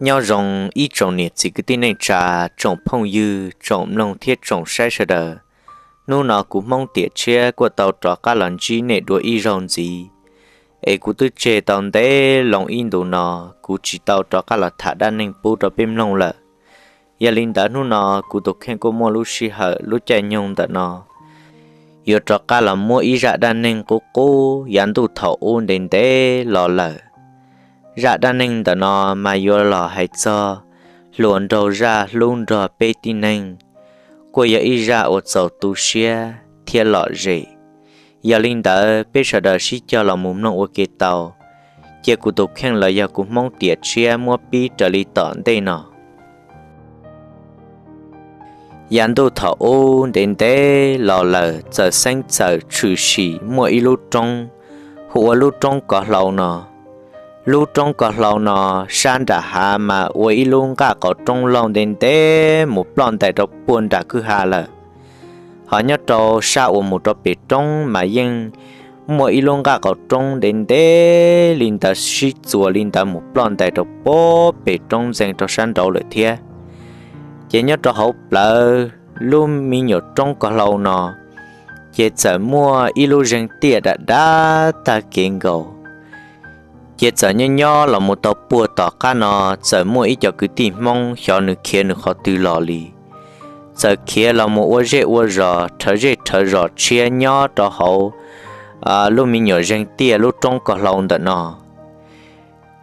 Nyob zoo ib tsoom niam txiv kwv tij neej tsa, tsoom phooj ywg, tsoom mloog thiab tsoom saib sawv daws. Hnub no kuv Hmoob Tiam Tshiab kuj tau rov qab los ntsib nej dua ib zaug ntxiv. Es kuv twb tseg tau ntev loo ib ntus no, kuv tsis tau rov qab los tham dab neeg pub rau peb mloog lawm. Yog li ntawd hnub no kuv tus kheej kuj muaj lub sij hawm lub caij nyoog ntawm no yuav rov qab los muab ib zaj dab neeg qub qub yav ntuj thaum ub ntev ntev los lawm. Zaj dab neeg ntawm no mas yuav los hais txog hluas nraug zaj hlub nrog peb tib neeg, kuj yog ib zaj uas txaus tu siab thiab lom zem. Yog li ntawd peb sawv daws sib cog los mus mloog ua ke tau, cia kuv tus kheej los yog kuv Hmoob Tiam Tshiab muab pib raws li tom ntej no. Yav ntuj thaum ub ntev ntev los lawm txawm xeeb txawm tshwm sim muaj ib lub roob hu ua lub roob Kos Hlau no. Lub roob Kos Hlau no sab nram hav mas ua ib lub nqaj qauv roob laug ntev ntev mus ploj ntais rau puag nram kwj ha lawm. Ho nyob rau sab uas mus rau pem roob mas yeej muaj ib lub nqaj qauv roob ntev ntev li ntawd sib txuas li ntawd mus ploj ntais rau puag pem roob ntxeev rau sab nraud lawm thiab. Ces nyob rau hauv plawv lub me nyuam roob Kos Hlau no, ces txawm muaj ib lub zeeg tiaj dav dav tag kev nkaus. Ces txawm nyob nyob los mus tau puag tom qab no, txawm muaj ib co kwv tij Hmoob xyov nws khiav nws qhov twg los li, txawm khiav los mus ua zej ua zos rhawv zej rhawv zos tshiab nyob rau hauv lub me nyuam zeeg tiaj lub roob Kos Hlau ntawm no.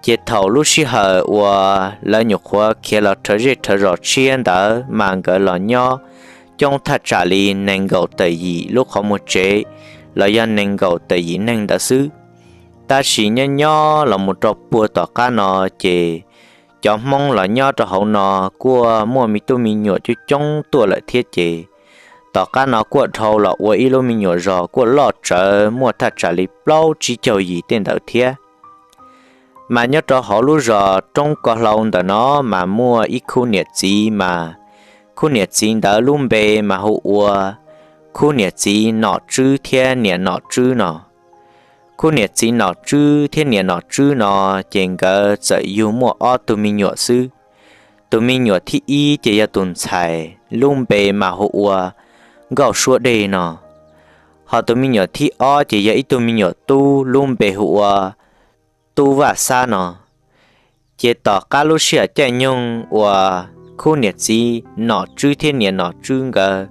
Ces thaum lub sij hawm uas lawv nyuam qhuav khiav los rhawv zej rhawv zos tshiab ntawd mas nkawd los nyob coob thaj tsam li nees nkaum tawm yim lub qhov muag tsev los yog nees nkaum tawm yim neeg ntawd xwb. Tab sis nyob nyob los mus rau puag tom qab no, ces cov Hmoob los nyob rau hauv no kuj muaj me tub me nyuam coob coob tuaj lawm thiab ces tom qab no kuj dhau los ua ib lub me nyuam zos kuj loj tsawv muaj thaj tsam li plaub tsib caug yim tej ntawd thiab. Mas nyob rau hauv lub zos roob Kos Hlau ntawm no mas muaj ib khub niam txiv mas khub niam txiv ntawd lub npe mas hu ua khub niam txiv Nom Tswb thiab niam Nom Tswb no. Khub niam txiv Nom Tswb thiab niam Nom Tswb no, ces nkawd txawm yug muaj ob tug me nyuam xwb. Tus me nyuam thib ib ces yog tus ntxhais, lub npe mas hu ua Nkauj Suab Dej no. Ho tus me nyuam thib ob ces yog ib tug me nyuam tub, lub npe hu ua Tub Vaj Xab no. Ces tom qab lub sij hawm caij nyoog uas khub niam txiv Nom Tswb thiab niam Nom Tswb nkawd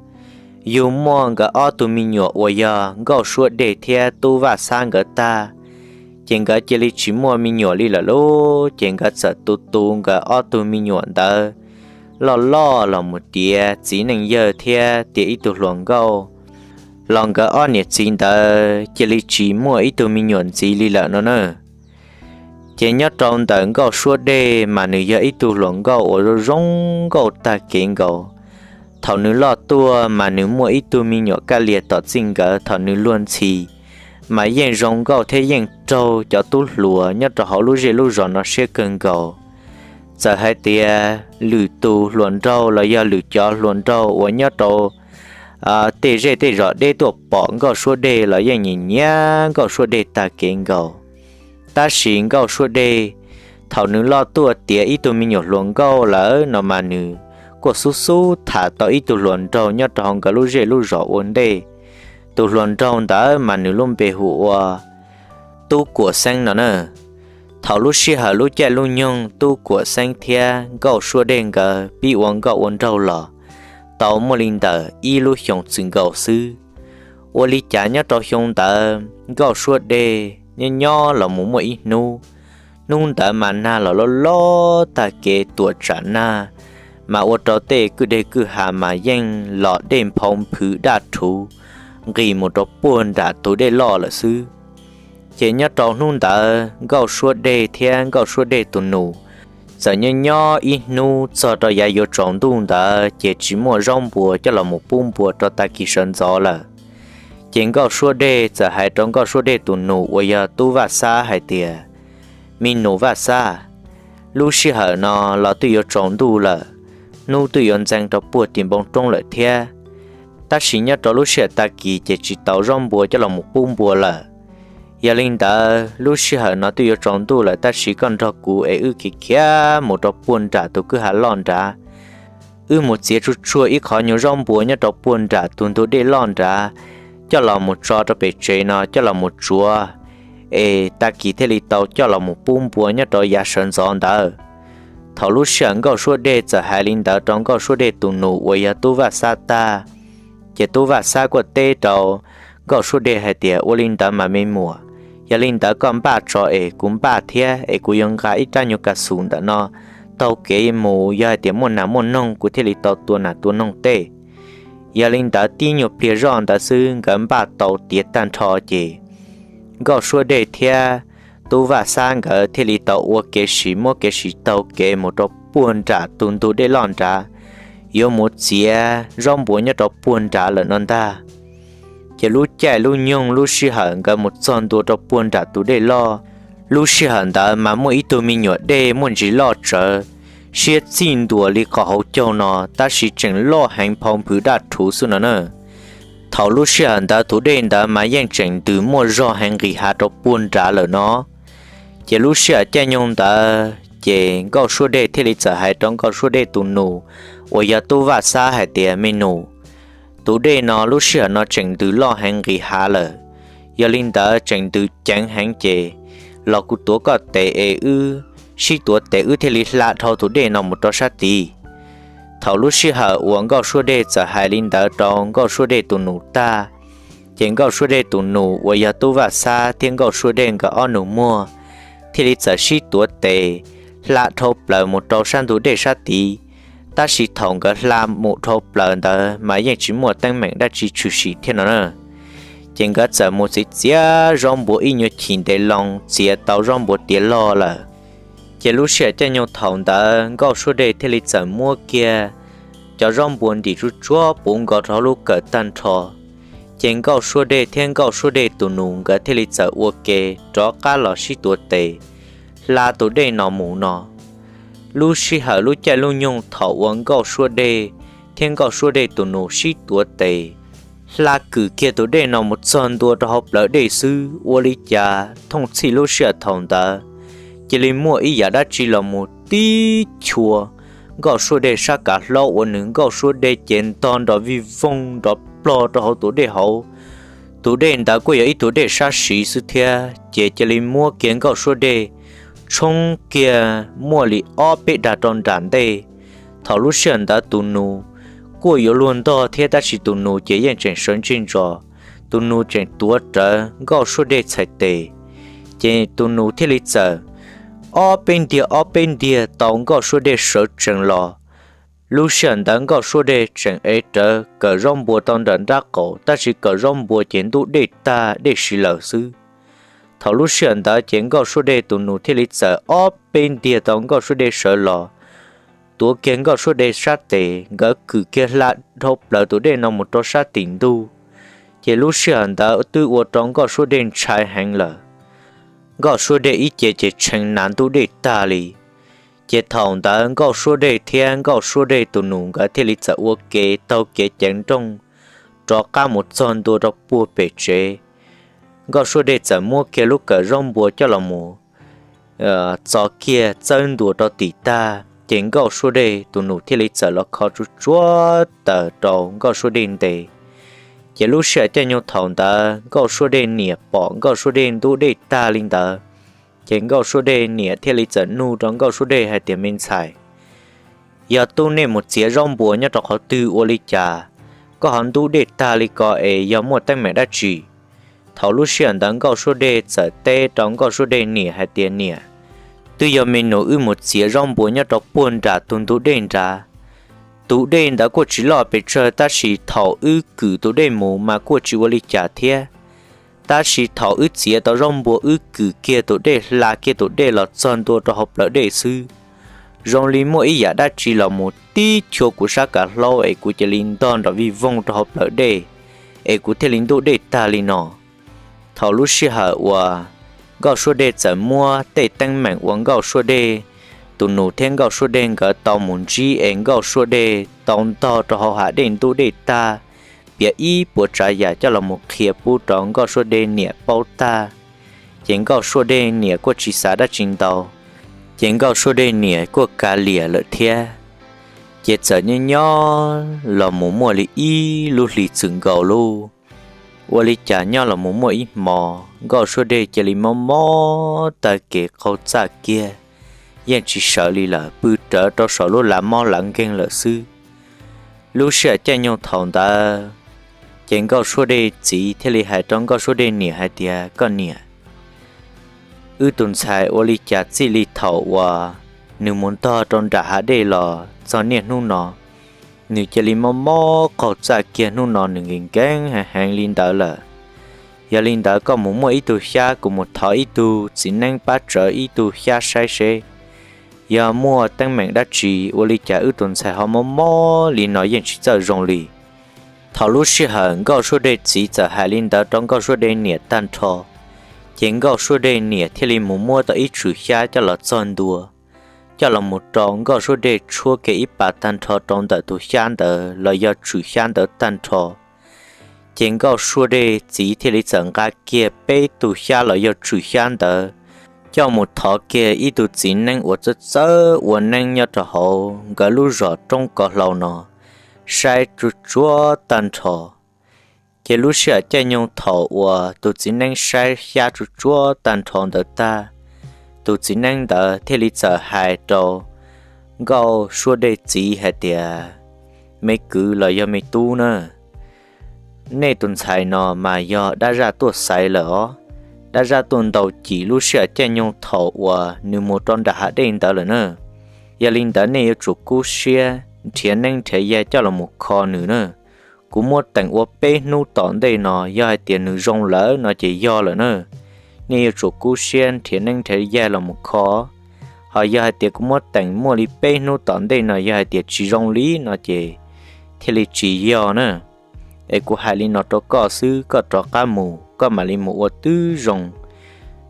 yug muaj nkawd ob tug me nyuam uas yog Nkauj Suab Dej thiab Tub Vaj Xab nkawd tag, ces nkawd cia li tsis muaj me nyuam li lawm lauj. Ces nkawd txawm tu tu nkawd ob tug me nyuam ntawd loj loj los mus tiav txiv neej yawg thiab tiav ib tug hluas nkauj, los nkawd ob niam txiv ntawd cia li tsis muaj ib tug me nyuam ntxiv li lawm no na. Ces nyob rau ntawm Nkauj Suab Dej mas nws yog ib tug hluas nkauj uas zoo zoo nkauj tag kev nkaus. Thaum nws loj tuaj mas nws muaj ib tug me nyuam kaj lias tom txij nkawd, thaum nws luag ntxhi mas yeej zoo nkauj thiab yeej raug cov tub hluas nyob rau hauv lub zej lub zos no siab kawg nkaus. Txawm hais tias lwm tus hluas nraug los yog lwm cov hluas nraug uas nyob rau tej zej tej zos deb tuaj pom Nkauj Suab Dej los yeej nyiam nyiam Nkauj Suab Dej tag kev nkaus. Tab sis Nkauj Suab Dej, thaum nws loj tuaj tiav ib tug me nyuam hluas nkauj lawm no mas nws kuj xub xub tham tau ib tug hluas nraug nyob rau hauv nkawd lub zej lub zos ua ntej. Tus hluas nraug ntawd mas nws lub npe hu ua Tub Kuam Xeeb no na. Thaum lub sij hawm lub caij lub nyoog Tub Kuam Xeeb thiab Nkauj Suab Dej nkawd pib ua nkauj ua nraug los tau muaj li ntawm ib lub xyoos txwm nkaus xwb. Ua li cas nyob rau xyoo ntawd Nkauj Suab Dej nyob nyob los mus muaj ib hnub, hnub ntawd mas nag los loj loj tag kev tuam tsam nag, mas ua rau tej kwj deg kwj ha mas yeej los dej nphau nphwv daj rhuv nqis mus rau puag nram tus dej loj lawm xwb. Ces nyob rau hnub ntawd Nkauj Suab Dej thiab Nkauj Suab Dej tus nus txawm nyob nyob ib hnub txog rau yav yuav tsaus ntuj ntawd ces tsis muaj zaub npua coj los mus pub npua rau tag kis sawv ntxov lawm. Ces Nkauj Suab Dej txawm hais rau Nkauj Suab Dej tus nus uas yog Tub Vaj Xab hais tias, Me nus Vaj Xab, lub sij hawm no los twb yuav tsaus ntuj lawm, hnub twb yuav ntxeev rau puag tim npoo roob lawm thiab, tab sis nyob rau lub sij hawm tag kis ces tsis tau zaub npua coj los mus pub npua lawm. Yog li ntawd lub sij hawm no twb yuav tsaus ntuj lawm, tab sis koj nrog kuv es wb khiav khiav mus rau puag nram tus kwj ha loj nrad. Wb mus txiav tsuj tsuag ib qhov nyuag zaub npua nyob rau puag nram tus ntug dej loj nrad, coj los mus tso rau pem tsev no coj los mus tsuav, es tag kis thiaj li tau coj los mus pub npua nyob rau yav sawv ntxov ntawd. Thaum lub sij hawm Nkauj Suab Dej txawm hais li ntawd rau Nkauj Suab Dej tus nus uas yog Tub Vaj Xab tag, ces Tub Vaj Xab kuj teb rau Nkauj Suab Dej hais tias, Ua li ntawd mas me muam, yog li ntawd koj npaj tso es kuv npaj thiab, es kuv yuav nqa ib rab nyuag kas xus ntawm no taug kev mus, yog hais tias muaj nas muaj noog kuv thiaj li tau tua nas tua noog tej. Yog li ntawd tib nyuag pliag zoj ntawd xwb nkawd npaj tau tiav tag nrho ces Nkauj Suab Dej thiab Tub Vaj Xab nkawd thiaj li tau ua kev sim muab kev sim taug kev mus rau puag nram tus ntug dej loj nrad, yuav mus txiav zaub npua nyob rau puag nrad lawm no ntag. Ces lub caij lub nyoog lub sij hawm nkawd mus txog ntua rau puag nram tus dej loj, lub sij hawm ntawd mas muaj ib tug me nyuam dej muaj ntsis loj tsawv, siab txij ntua li qhov hauv caug no, tab sis tseem loj heev phau nphwv daj rhuv xwb no na. Thaum lub sij hawm ntawd tus dej ntawd mas yeej tseem ntws muaj zog heev nqis hav rau puag nrad lawm no. Ces lub sij hawm caij nyoog ntawd ces Nkauj Suab Dej thiaj li txawm hais rau Nkauj Suab Dej tus nus uas yog Tub Vaj Xab hais tias, Me nus, tus dej no lub sij hawm no tseem ntws loj heev nqis hav lawm, yog li ntawd tseem ntws ceev heev ces los kuv tuav koj tes es wb sib tuav tes wb thiaj li hla dhau tus dej no mus rau sab tid. Thaum lub sij hawm uas Nkauj Suab Dej txawm hais li ntawd rau Nkauj Suab Dej tus nus tag, ces Nkauj Suab Dej tus nus uas yog Tub Vaj Xab thiab Nkauj Suab Dej nkawd ob nus muag thiaj li txawm sib tuav tes hla dhau plaws mus rau sab ntug dej sab tid. Tab sis thaum nkawd hla mus dhau plaws ntawd mas yeej tsis muaj teeb meem dab tsi tshwm sim thiab no na. Ces nkawd txawm mus txiav txiav zaub npua ib nyuag chim ntev loo txiav tau zaub npua tiav loj lawm. Ces lub sij hawm caij nyoog thaum ntawd Nkauj Suab Dej thiaj li txawm muab kiag cov zaub npua ntim tsuj tsuag puv nkaus rau hauv lub kawm tag nrho. Ces Nkauj Suab Dej thiab Nkauj Suab Dej tus nus nkawd thiaj li txawm ua ke rov qab los sib tuav tes hla tus dej no mus no. Lub sij hawm lub caij lub nyoog thaum uas Nkauj Suab Dej thiab Nkauj Suab Dej tus nus sib tuav tes hla kwm kiag tus dej no mus txog ntua rau hauv plawv dej xwb, ua li cas thooj txhij lub sij hawm thaum ntawd cia li muaj ib yam dab tsi los mus tib chua Nkauj Suab Dej sab kav hlaub uas nws Nkauj Suab Dej ces ntog nrov vij voog nrov plog rau hauv tus dej hauv. Tus dej ntawd kuj yog ib tug dej sab siv xwb thiab, ces cia li muab kiag Nkauj Suab Dej tshoob kiag muaj li ob peb dag rau nram ntej. Thaum lub sij hawm ntawd tus nus kuj yuav luag ntog thiab, tab sis tus nus ces yeej tseem sawv ntsej ntsos, tus nus tseem tuav rawv Nkauj Suab Dej txhais tes. Ces tus nus thiaj li txawm ob peb ntiag ob peb ntiag tau Nkauj Suab Dej sawv tsees los. Lub sij hawm ntawd Nkauj Suab Dej tseem ev rawv kawm zaub npua tau nram nrab qaum, tab sis kawm zaub npua ces ntub dej tag dej siv lawm xwb. Thaum lub sij hawm ntawd ces Nkauj Suab Dej tus nus thiaj li txawm ob peb ntiag tau Nkauj Suab Dej sawv los, tuav kiag Nkauj Suab Dej sab tes, nkawd kwm kiag hla dhau plaws tus dej no mus rau sab tim ntug. Ces lub sij hawm ntawd twb ua rau Nkauj Suab Dej ntshai heev lawm. Nkauj Suab Dej ib ce ces tshee nas ntub dej tag li. Ces thaum ntawd Nkauj Suab Dej thiab Nkauj Suab Dej tus nus nkawd thiaj li txawm ua ke taug kev ceev nrooj rov qab mus txog ntua rau puag pem tsev. Nkauj Suab Dej txawm muab kiag lub kawm zaub npua coj los mus txo kiag txawb ntua rau tim tag, ces Nkauj Suab Dej tus nus thiaj li txawm los kho tsuj tsuag taws rau Nkauj Suab Dej nte. Ces lub sij hawm caij nyoog thaum ntawd Nkauj Suab Dej niam pom Nkauj Suab Dej ntub dej tag li ntawd, ces Nkauj Suab Dej niam thiaj li txawm nug rau Nkauj Suab Dej hais tias, Me ntxhais, yog tub nej mus txiav zaub npua nyob rau qhov twg ua li cas koj ho ntub dej tag li ko es yog muaj teeb meem dab tsi? Thaum lub sij hawm ntawd Nkauj Suab Dej txawm teb rau Nkauj Suab Dej niam hais tias, Niam, twb yog me nus wb mus txiav zaub npua nyob rau puag nram tus ntug dej nrad. Tus dej ntawd kuj tsis loj pes tsawg, tab sis thaum wb kwm tus dej mus mas kuj tsis ua li cas thiab. Tab sis thaum wb txiav tau zaub npua wb kwm kiag tus dej hla kiag tus dej los txog ntua rau hauv plawv dej xwb, zoo li muaj ib yam dab tsi los mus tib chua kuv sab kav hlaub es kuv cia li ntog nrov vij voog rau hauv plawv dej, es kuv thiaj li ntub dej tag li no. Thaum lub sij hawm uas Nkauj Suab Dej txawm muab tej teeb meem uas Nkauj Suab Dej tus nus thiab Nkauj Suab Dej nkawd tau mus ntsib es Nkauj Suab Dej tau ntog rau hauv hav dej ntub dej tag, piav ib puas tsav yam coj los mus qhia pub rau Nkauj Suab Dej niam paub tag, Ces Nkauj Suab Dej niam kuj tsis xav dab tsi ntau, ces Nkauj Suab Dej niam kuj kav liam lawm thiab. Ces txawm nyob nyob los mus muaj li ib lub hli txwm nkaus lub. Ua li cas nyob los mus muaj ib hmo, Nkauj Suab Dej cia li mob mob tag kev qaug txaj kiag, yeej tsis sawv li lawm, pw rawv rau saum lub lav mob lav nkeeg lawm xwb. Lub sij hawm caij nyoog thaum ntawd, ces Nkauj Suab Dej txiv thiaj li hais rau Nkauj Suab Dej niam hais tias, Koj niam, wb tus ntxhais ua li cas txij li thaum uas nws mus ntog rau nram hav dej los txog niaj hnub no, nws cia li mob mob qaug txaj kiag, hnub no nws nkees nkees heev heev li ntawd lawm. Yog li ntawd koj mus muaj ib tug xyab, kuv mus thov ib tug txiv neeb pab tsawv ib tug xyab saib seb yog muaj teeb meem dab tsi, ua li cas wb tus ntxhais ho mob mob li no yeej tsis txawj zoo li. Thaum lub sij hawm Nkauj Suab Dej txiv txawm hais li ntawd rau Nkauj Suab Dej niam tag nrho, ces Nkauj Suab Dej niam thiaj li mus muab tau ib tswm xyab coj los txog ntua, coj los mus rau Nkauj Suab Dej tshuab kiag ib pas tag nrho rau ntawm tus xyab ntawd los yog tswm xyab ntawd tag nrho. Ces Nkauj Suab Dej txiv thiaj li txawm nqa kiag peb tug xyab los yog tswm xyab ntawd coj mus thov kiag ib tug txiv neeb uas txawj txawj ua neeb nyob rau hauv nkawd lub zos roob ko hlau no saib tsuj tsuab tag nrho. Ces lub sij hawm caij nyoog thaum uas tus txiv neeb saib xyab tsuj tsuab tag nrho ntawd tag, tus txiv neeb ntawd thiaj li txawm hais rau Nkauj Suab Dej txiv hais tias, Me kwv los yog me tub na, nej tus ntxhais no mas yog dab zaj tuaj xaiv lawm os. Dab zaj tuaj ntaus cim lub sij hawm caij nyoog thaum uas nws mus rau nram hav dej ntawd lawm na. Yog li ntawd nej yuav tsum kub siab nrhiav neeb nrhiav yaig coj los mus kho nws na. Kuv muab teem ua peb hnub tom ntej no, yog hais tias nws zoo lawm no ces yog lawm na. Nej yuav tsum kub siab nrhiav neeb nrhiav yaig los mus kho. Ho yog hais tias kuv muab teem muaj li peb hnub tom ntej no yog hais tias tsis zoo li no ces thiaj li tsis yog na. Es kuv hais li no rau koj xwb, koj rov qab mus koj mam li mus ua twb zoo,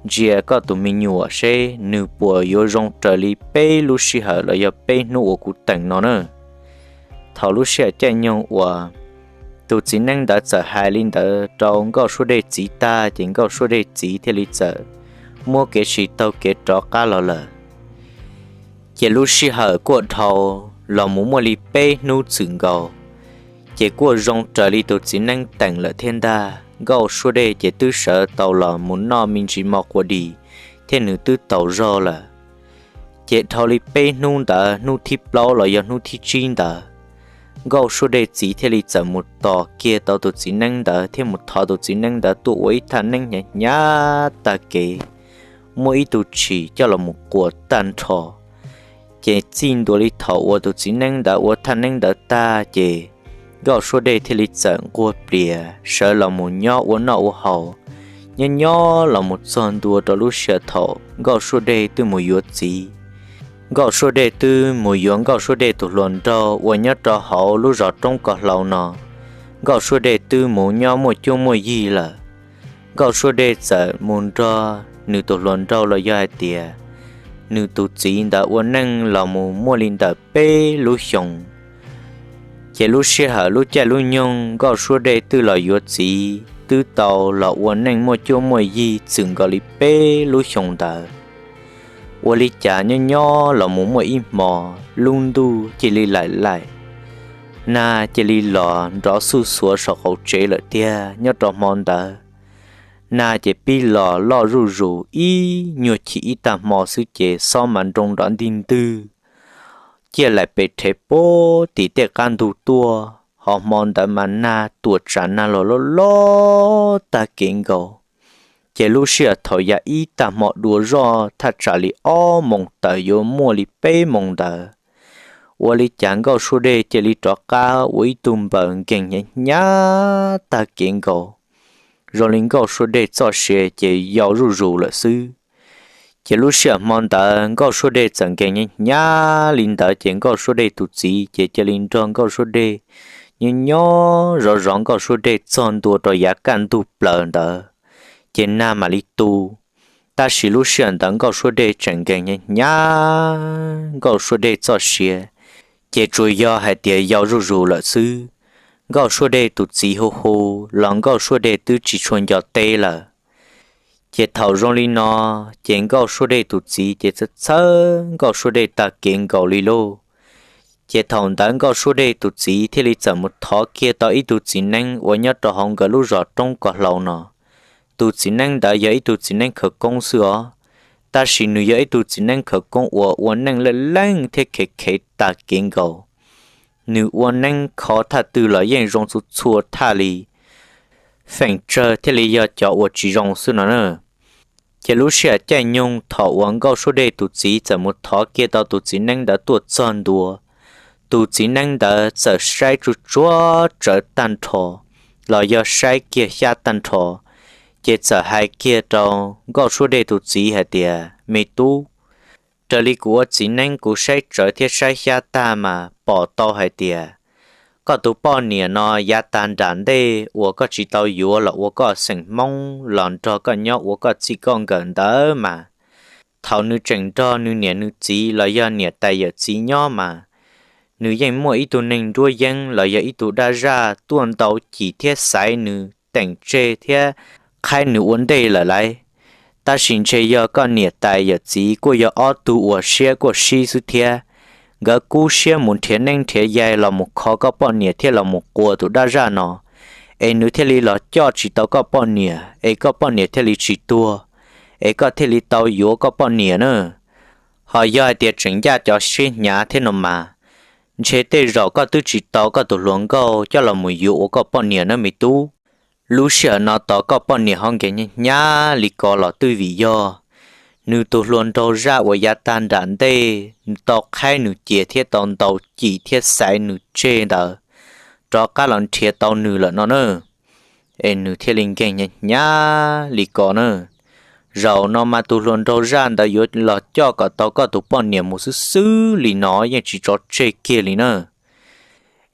ntsia koj tus me nyuam seb nws puas yuav zoo raws li peb lub sij hawm los yog peb hnub uas kuv teem no na. Thaum lub sij hawm caij nyoog uas tus txiv neeb ntawd txawm hais li ntawd rau Nkauj Suab Dej txiv tag ces Nkauj Suab Dej txiv thiaj li txawm muab kev sim taug kev rov qab los lawm. Ces lub sij hawm kuj dhau los mus muaj li peb hnub txwm nkaus, ces kuj zoo raws li tus txiv neeb teem lawm thiab ntag. Nkauj Suab Dej ces twb sawv tau los mus noj me ntsis mov quas dis thiab nws twb tau zog lawm. Ces dhau li peb hnub ntawd, hnub thib plaub los yog hnub thib tsib ntawd, Nkauj Suab Dej txiv thiaj li txawm mus tos kiag tau tus txiv neeb ntawd thiab mus thov tus txiv neeb ntawd tuaj ua ib thaj neeb hnyav hnyav tag kev, muab ib tug tshis coj los mus quas tag nrho. Ces txij ntua li thaum uas tus txiv neeb ntawd ua thaj neeb ntawd tag ces Nkauj Suab Dej thiaj li txawm nquag plias sawv los mus nyob ua noj ua haus. Nyob nyob los mus txog ntua rau lub sij hawm thaum Nkauj Suab Dej twb mus yuav txiv. Nkauj Suab Dej twb mus yuav Nkauj Suab Dej tus hluas nraug uas nyob rau hauv lub zos roob ko hlau no. Nkauj Suab Dej twb mus nyob muaj cuab muaj yig lawm. Nkauj Suab Dej txawm mus nrog nws tus hluas nraug los yog hais tias nws tus txiv ntawd ua neej los mus muaj li ntawm peb lub xyoos. Ces lub sij hawm lub caij lub nyoog Nkauj Suab Dej twb los yuav txiv twb tau los ua neej muaj cuab muaj yig txwm nkaus li peb lub xyoos ntawd. Ua li cas nyob nyob los mus muaj ib hmo, lub ntuj cia li laim laim, nag cia li los nrov xuj xuav saum qaum tsev lawm tiag. Nyob rau hmo ntawd, nag ces pib los loj zuj zus, ib nyuag chim ib tag hmo xwb ces xob mas nroo nrov ntig ntwg, ciaj laim pes rhev puag tim tej qab ntug tuaj. Ho hmo ntawd mas nag tuam tsam nag los loj loj tag kev nkaus. Ces lub sij hawm thaum yav ib tag hmo dua zoj thaj tsam li ob moos tawm yuav muaj li peb moos ntawd, ua li cas Nkauj Suab Dej cia li rov qab ua ib tug npaws nkees hnyav hnyav tag kev nkaus, zoo li Nkauj Suab Dej txoj sia ces yau zuj zus lawm xwb. Ces lub sij hawm hmo ntawd Nkauj Suab Dej txawm nkees hnyav hnyav li ntawd ces Nkauj Suab Dej tus txiv ces cia li nrog Nkauj Suab Dej nyob nyob zov zov Nkauj Suab Dej txog ntua rau yav kaj ntug plaws ntawd, ces nag mam li tu. Tab sis lub sij hawm ntawd Nkauj Suab Dej tseem nkees hnyav hnyav Nkauj Suab Dej txoj sia, ces tsuas yog hais tias yau zuj zus lawm xwb. Nkauj Suab Dej tus txiv hu hu los Nkauj Suab Dej twb tsis tshua nco teb lawm. Ces thaum zoo li no, ces Nkauj Suab Dej tus txiv ces txhawj txhawj Nkauj Suab Dej tag kev nkaus li lauj. Ces thaum ntawd Nkauj Suab Dej tus txiv thiaj li txawm mus thov kiag tau ib tug txiv neeb uas nyob rau hauv nkawd lub zos roob ko hlau no. Tus txiv neeb ntawd yog ib tug txiv neeb khawv koob xwb os, tab sis nws yog ib tug txiv neeb khawv koob uas ua neej leej leej thiab khev khev tag kev nkaus. Nws ua neeb kho thaj twg los yeej zoo txhua txhua thaj li, feem tsawg thiaj li yog cov uas tsis zoo xwb no na. Ces lub sij hawm caij nyoog thaum uas Nkauj Suab Dej tus txiv txawm mus thov kiag tau tus txiv neeb ntawd tuaj txog ntua, tus txiv neeb ntawd txawm saib tsuj tsuag tsawv tag nrho, los yog saib kiag xyab tag nrho, ces txawm hais kiag rau Nkauj Suab Dej tus txiv hais tias, Me tub, raws li kuv ua txiv neeb kuv saib tsawv thiab saib xyab tag mas pom tau hais tias koj tus poj niam no yav tag nram ntej uas koj tsis tau yuav los ua koj xeem Hmoob los nrog koj nyob ua koj txij koj nkawm ntawd mas, thaum nws tseem nrog nws niam nws txiv los yog niam tais yawm txiv nyob mas, nws yeej muaj ib tug neeg nruab yeeb los yog ib tug dab zaj tuaj ntau cim thiab xaiv nws teem tseg thiab qhaib nws ua ntej lawm lauj. Tab sis ntshe yog koj niam tais yawm txiv kuj yog ob tug uas siab kuj sib xwb thiab, nkawd kub siab mus nrhiav neeb nrhiav yaig los mus kho koj poj niam thiab los mus quas tus dab zaj no, es nws thiaj li los coj tsis tau koj poj niam es koj poj niam thiaj li tsis tuag, es koj thiaj li tau yuav koj poj niam na. Ho yog hais tias tseem ncaj cov siab hnyav thiab no mas, ntshe tej zaum koj twb tsis tau koj tus hluas nkauj coj los mus yuav ua koj poj niam na me tub. Lub sij hawm no tos koj poj niam ho nkees hnyav li ko los twb vim yog nws tus hluas nraug zaj uas yav tag nram ntej nws tau qhaib nws cia thiab tau ntau cim thiab xaiv nws tseg ntawd rov qab los nrhiav tau nws lawm no na, es nws thiaj li nkees hnyav li ko na. Zaum no mas tus hluas nraug zaj ntawd yuav los coj kom tau koj tus poj niam mus xwb xwb li no yeej tsis tso tseg kiag li na.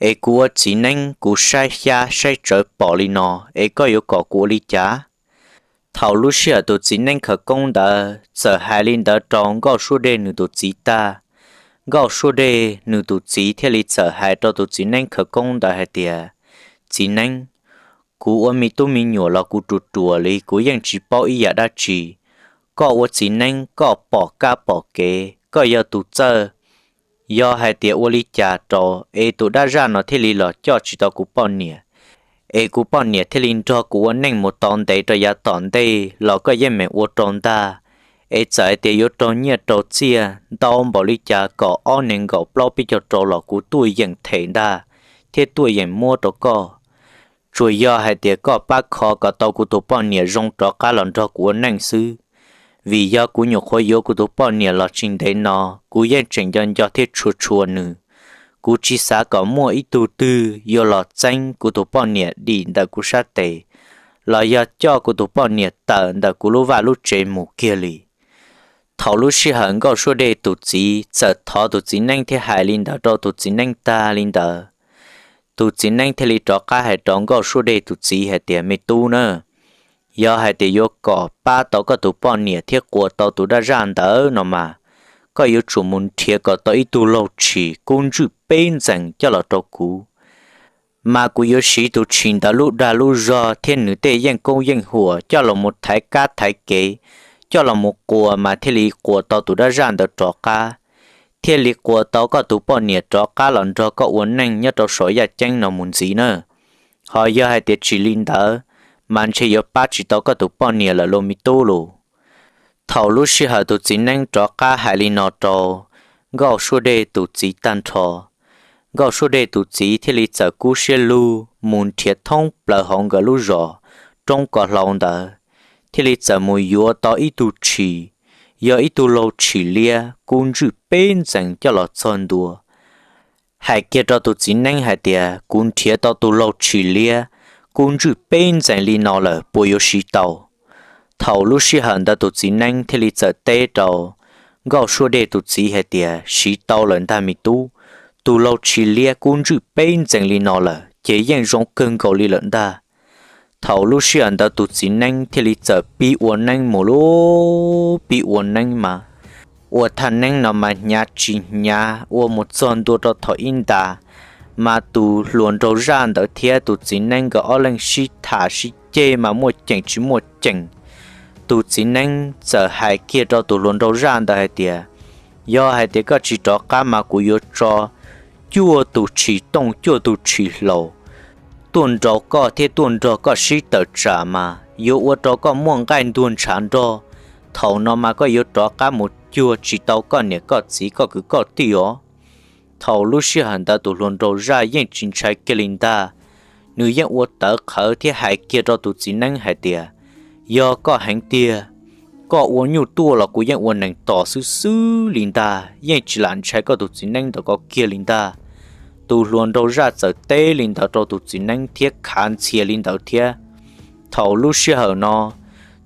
Es kuv ua txiv neeb kuv saib xyab saib tsawv pom li no, es koj yuav kom kuv ua li cas? Thaum lub sij hawm tus txiv neeb khawv koob ntawd txawm hais li ntawd rau Nkauj Suab Dej nws tus txiv tag, Nkauj Suab Dej nws tus txiv thiaj li txawm hais rau tus txiv neeb khawv koob ntawd hais tias, Txiv neeb, kuv ua me tub me nyuam los kuv ruam ruam li kuv yeej tsis paub ib yam dab tsi. Koj ua txiv neeb koj pom kab pom kev, koj yog tus txawj. Yog hais tias ua li cas rau es tus dab zaj no thiaj li los coj tsis tau kuv poj niam, es kuv poj niam thiaj li nrog kuv ua neej mus tau ntev rau yav tom ntej los koj yeej meem ua rau ntag. Es txawm hais tias yuav raug nyiaj raug txiaj ntau npaum li cas kom ob nees nkaum plaub peb caug rau los kuv tuaj yeem them ntag, thiab tuaj yeem muab rau koj. Tsuas yog hais tias koj pab kho kom tau kuv tus poj niam zoo rov qab los nrog kuv ua neej xwb. Vim yog kuv nyuam qhuav yuav kuv tus poj niam los tsis ntev no, kuv yeej tseem nco nco thiab tshua tshua nws. Kuv tsis xav kom muaj ib tug twg yuav los txeeb kuv tus poj niam dim ntawm kuv sab tes, los yog coj kuv tus poj niam tawm ntawm kuv lub vaj lub tsev mus kiag li. Thaum lub sij hawm Nkauj Suab Dej tus txiv txawm thov tus txiv neeb thiab hais li ntawd rau tus txiv neeb tag li ntawd, tus txiv neeb thiaj li rov qab hais rau Nkauj Suab Dej tus txiv hais tias, Me tub na, yog hais tias yuav kom pab tau koj tus poj niam thiab quas tau tus dab zaj ntawd no mas, koj yuav tsum mus nrhiav kom tau ib tug laug tshis kub ntswj peb ntxees coj los rau kuv. Mas kuv yuav siv tus tshis ntawd lub dag lub zog thiab nws tej yeej koob yeej huam coj los mus thaiv kab thaiv kev, coj los mus quas mas thiaj li quas tau tus dab zaj ntawd rov qab, thiaj li quas tau koj tus poj niam rov qab los nrog koj ua neej nyob rau saum yaj ceeb no mus ntxiv na. Ho yog hais tias tsis li ntawd, mas ntshe yuav pab tsis tau koj tus poj niam lawm lauj me tub lauj. Thaum lub sij hawm tus txiv neeb rov qab hais li no rau Nkauj Suab Dej tus txiv tag nrho, Nkauj Suab Dej tus txiv thiaj li txawm kub siab lug mus nrhiav thoob plaws hauv nkawd lub zos roob ko hlau ntawd, thiaj li txawm mus yuav tau ib tug tshis, yog ib tug laug tshis liab kub ntswj peb ntxees coj los txog ntua, hais kiag rau tus txiv neeb hais tias, Kuv nrhiav tau tus laug tshis liab kub ntswj peb ntxees li no lawm, puas yuav siv tau? Thaum lub sij hawm ntawd tus txiv neeb thiaj li txawm teb rau Nkauj Suab Dej tus txiv hais tias, Siv tau lawm ntag me tub, tus laug tshis liab kub ntswj peb ntxees li no lawm ces yeej zoo kawg nkaus li lawm ntag. Thaum lub sij hawm ntawd tus txiv neeb thiaj li txawm pib ua neeb mus lub pib ua neeb mas, ua thaj neeb no mas hnyav tsis hnyav, ua mus txog ntua rau thaum ib ntas, mas tus hluas nraug zaj ntawd thiab tus txiv neeb nkawd ob leeg sib tham sib ceg mas muaj ceem tsis muaj ceem. tus txiv neeb txawm hais kiag rau tus hluas nraug zaj ntawd hais tias, yog hais tias koj tsis rov qab mas kuv yuav tso cuaj tus tshis tooj cuaj tus tshis hlau tuaj nrau koj thiab tuaj nrog koj sib tawm tsam mas yuav ua rau koj muaj nqaij ntuag ntshav nrog. Thaum no mas koj yuav rov qab mus cuag tsis tau koj niam koj txiv koj kwv koj tij os. Thaum lub sij hawm ntawd tus hluas nraug zaj yeej tsis ntshai kiag li ntag, nws yeej ua tawv qhawv thiab hais kiag rau tus txiv neeb hais tias, yog koj heev tiag, koj ua nyuj tuaj los kuv yeej ua nees tos xwb xwb li ntag, yeej tsis lam ntshai koj tus txiv neeb ntawm ko kiag li ntag. Tus hluas nraug zaj txawm teb li ntawd rau tus txiv neeb thiab khav ntxhias li ntawd thiab. Thaum lub sij hawm no,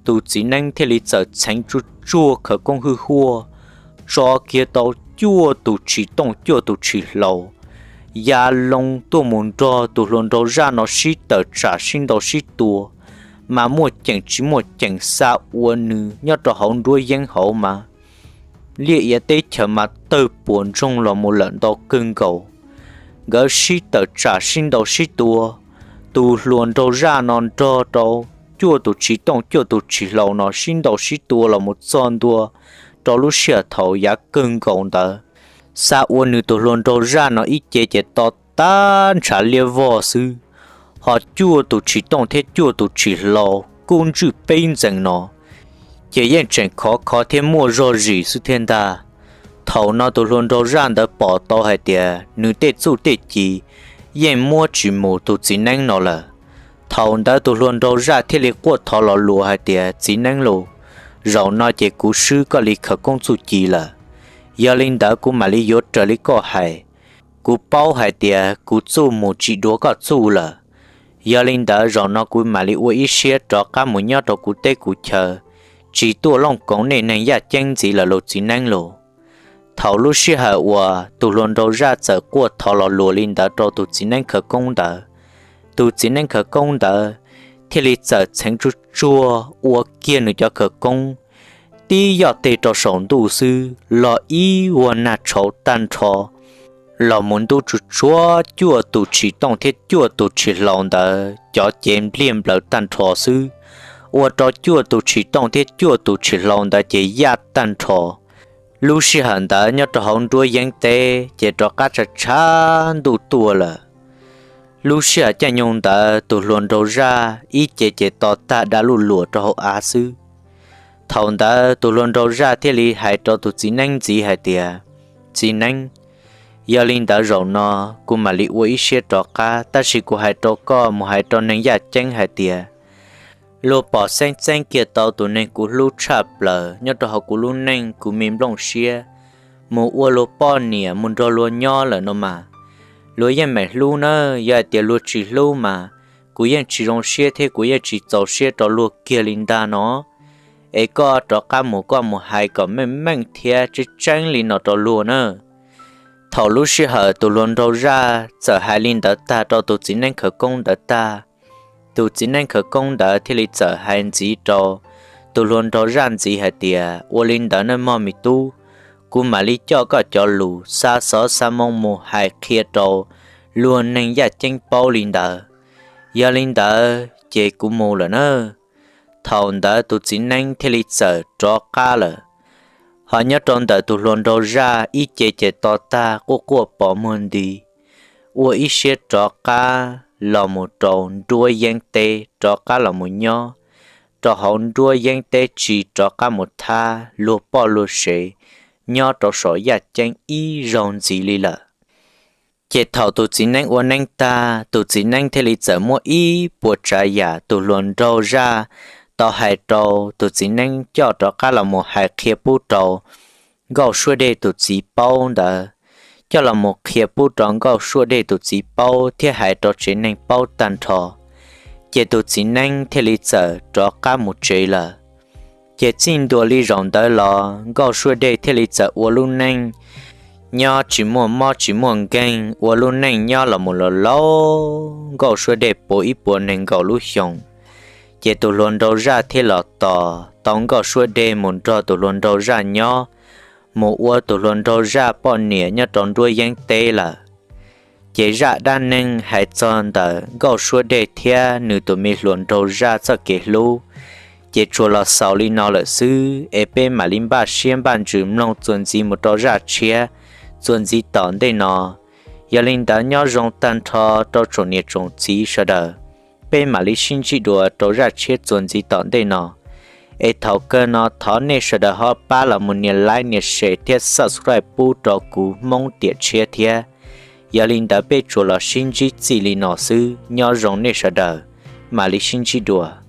tus txiv neeb thiaj li txawm txheev tsuj tsuag khawv koob hwj huaj, tso kiag tau cuaj tus tshis tooj cuaj tus tshis hlau ya loo tuaj mus nrog tus hluas nraug zaj no sib tawm tsam sib ntaus sib tua, mas muaj ceem tsis muaj ceem xa ua nws nyob rau hauv nruab yeeb hauv mas liaj ia teb chaws mas tawg puas ntsoog los mus lawm ntau kawg nkaus. Nkawd sib tawm tsam sib ntaus sib tua, tus hluas nraug zaj no nrog rau cuaj tus tshis tooj cuaj tus tshis hlau no sib ntaus sib tua los mus txog ntua rau lub sij hawm thaum yav kawg nkaus ntawd, xa ua nws tus hluas nraug zaj no ib ce ces to tag ntshav liab vog xwb. Ho cuaj tus tshis tooj thiab cuaj tus tshis hlau kub ntswj peb ntxees no ces yeej tseem khov khov thiab muaj zog zis xwb thiab ntag. Thaum no tus hluas nraug zaj ntawd pom tau hais tias nws tej txuj tej ci yeej muab tsis mus tus txiv neeb no lawm. Thaum ntawd tus hluas nraug zaj thiaj li quaj thov los luas hais tias, txiv neeb lauj, zaum no ces kuv swb koj li khawv koob txuj ci lawm. Yog li ntawd kuv mam li yuav raws li koj hais. Kuv paub hais tias kuv txuj mus tsis dua koj txuj lawm. Yog li ntawd zaum no kuv mam li ua ib siab rov qab mus nyob rau kuv teb kuv chaw, tsis tuaj looj koov nej neeg yaj ceeb ntxiv lawm lauj txiv neeb lauj. Thaum lub sij hawm uas tus hluas nraug zaj txawm quaj thov los luas li ntawd rau tus txiv neeb khawv koob ntawd, tus txiv neeb khawv koob ntawd thiaj li txawm txheev tsuj tsuag ua kiag nws cov khawv koob, tib yoj teg rau saum ntuj xwb los ib ua nag tshauv tag nrho los mus ntub tsuj tsuag cuaj tus tshis tooj thiab cuaj tus tshis hlau ntawd cov cev npliaj nplaws tag nrho xwb, ua rau cuaj tus tshis tooj thiab cuaj tus tshis hlau ntawd ces yaj tag nrho. Lub sij hawm ntawd nyob rau hauv nruab yeeb teb ces rov qab tshav tshav ntuj tuaj lawm. Lub sij hawm caij nyoog ntawd tus hluas nraug zaj ib ce ces to tag da luj luam rau hauv av xwb. Thaum ntawd tus hluas nraug zaj thiaj li hais rau tus txiv neeb ntxiv hais tias, txiv neeb, yog li ntawd zaum no kuv mam li ua ib siab rov qab, tab sis kuv hais rau koj mus hais rau neeg yaj ceeb hais tias, luag pom xeeb txeeb kiag tau tus neeg kuv hlub tshaj plaws nyob rau hauv kuv lub neej kuv me nplooj siab, mus ua luag poj niam mus nrog luag nyob lawm no mas, luag yeej meem hlub nawb. Yog hais tias luag tsis hlub mas kuv yeej tsis zoo siab thiab kuv yeej tsis txaus siab rau luag kiag li ntag no. Es koj rov qab mus koj mus hais kom meej meej thiab tseeb tseeb li no rau luag na. Thaum lub sij hawm tus hluas nraug zaj txawm hais li ntawd tag rau tus txiv neeb khawv koob ntawd tag, tus txiv neeb khawv koob ntawd thiaj li txawm hais ntxiv rau tus hluas nraug zaj ntxiv hais tias, ua li ntawd nawb mog me tub, kuv mam li coj koj cov lus xa xov xa moo mus hais qhia rau luag neeg yaj ceeb paub li ntawd. Yog li ntawd ces kuv mus lawm na. Thaum ntawd tus txiv neeb thiaj li txawm rov qab lawm. Ho nyob rau ntawm tus hluas nraug zaj ib ce ces to tag quaj quaj pos muag nti, ua ib siab rov qab los mus rau nruab yeeb teb, rov qab los mus nyob rau hauv nruab yeeb teb tsis rov qab mus thab luag poj luag sev nyob rau saum yaj ceeb ib zaug ntxiv li lawm. Ces thaum tus txiv neeb ua neeb tag, tus txiv neeb thiaj li txawm muab ib puas tsav yam tus hluas nraug zaj tau hais rau tus txiv neeb coj rov qab los mus hais qhia pub rau Nkauj Suab Dej tus txiv paub ntawd, coj los mus qhia pub rau Nkauj Suab Dej tus txiv paub thiab hais rau tsev neeg paub tag nrho. Ces tus txiv neeb thiaj li txawm rov qab mus tsev lawm. Ces txij ntua li zaum ntawd los Nkauj Suab Dej thiaj li txawm ua lub neej nyob tsis muaj mob tsis muaj nkeeg, ua lub neej nyob los mus los laus. Nkauj Suab Dej puv ib puas nees nkaum lub xyoos, ces tus hluas nraug zaj thiaj los tos tau Nkauj Suab Dej mus nrog tus hluas nraug zaj nyob, mus ua tus hluas nraug zaj poj niam nyob rau nruab yeeb teb lawm. Ces zaj dab neeg hais txog ntawm Nkauj Suab Dej thiab nws tus me hluas nraug zaj txoj kev hlub, Ces tsuas los xaus li no lawm xwb, es peb mam li npaj siab npaj ntsws mloog txuas ntxiv mus rau zaj tshiab txuas ntxiv tom ntej no. Yog li ntawd nyob zoo tag nrho rau tsoom niam tsoom txiv sawv daws, peb mam li sib ntsib dua rau zaj tshiab txuas ntxiv tom ntej no. Es thaum kawg no thov nej sawv daws ho pab los mus nias like nias share thiab subscribe pub rau kuv Hmoob Tiam Tshiab thiab. Yog li ntawd peb tsuas los sib ntsib txij li no xwb, nyob zoo nej sawv daws, mam li sib ntsib dua.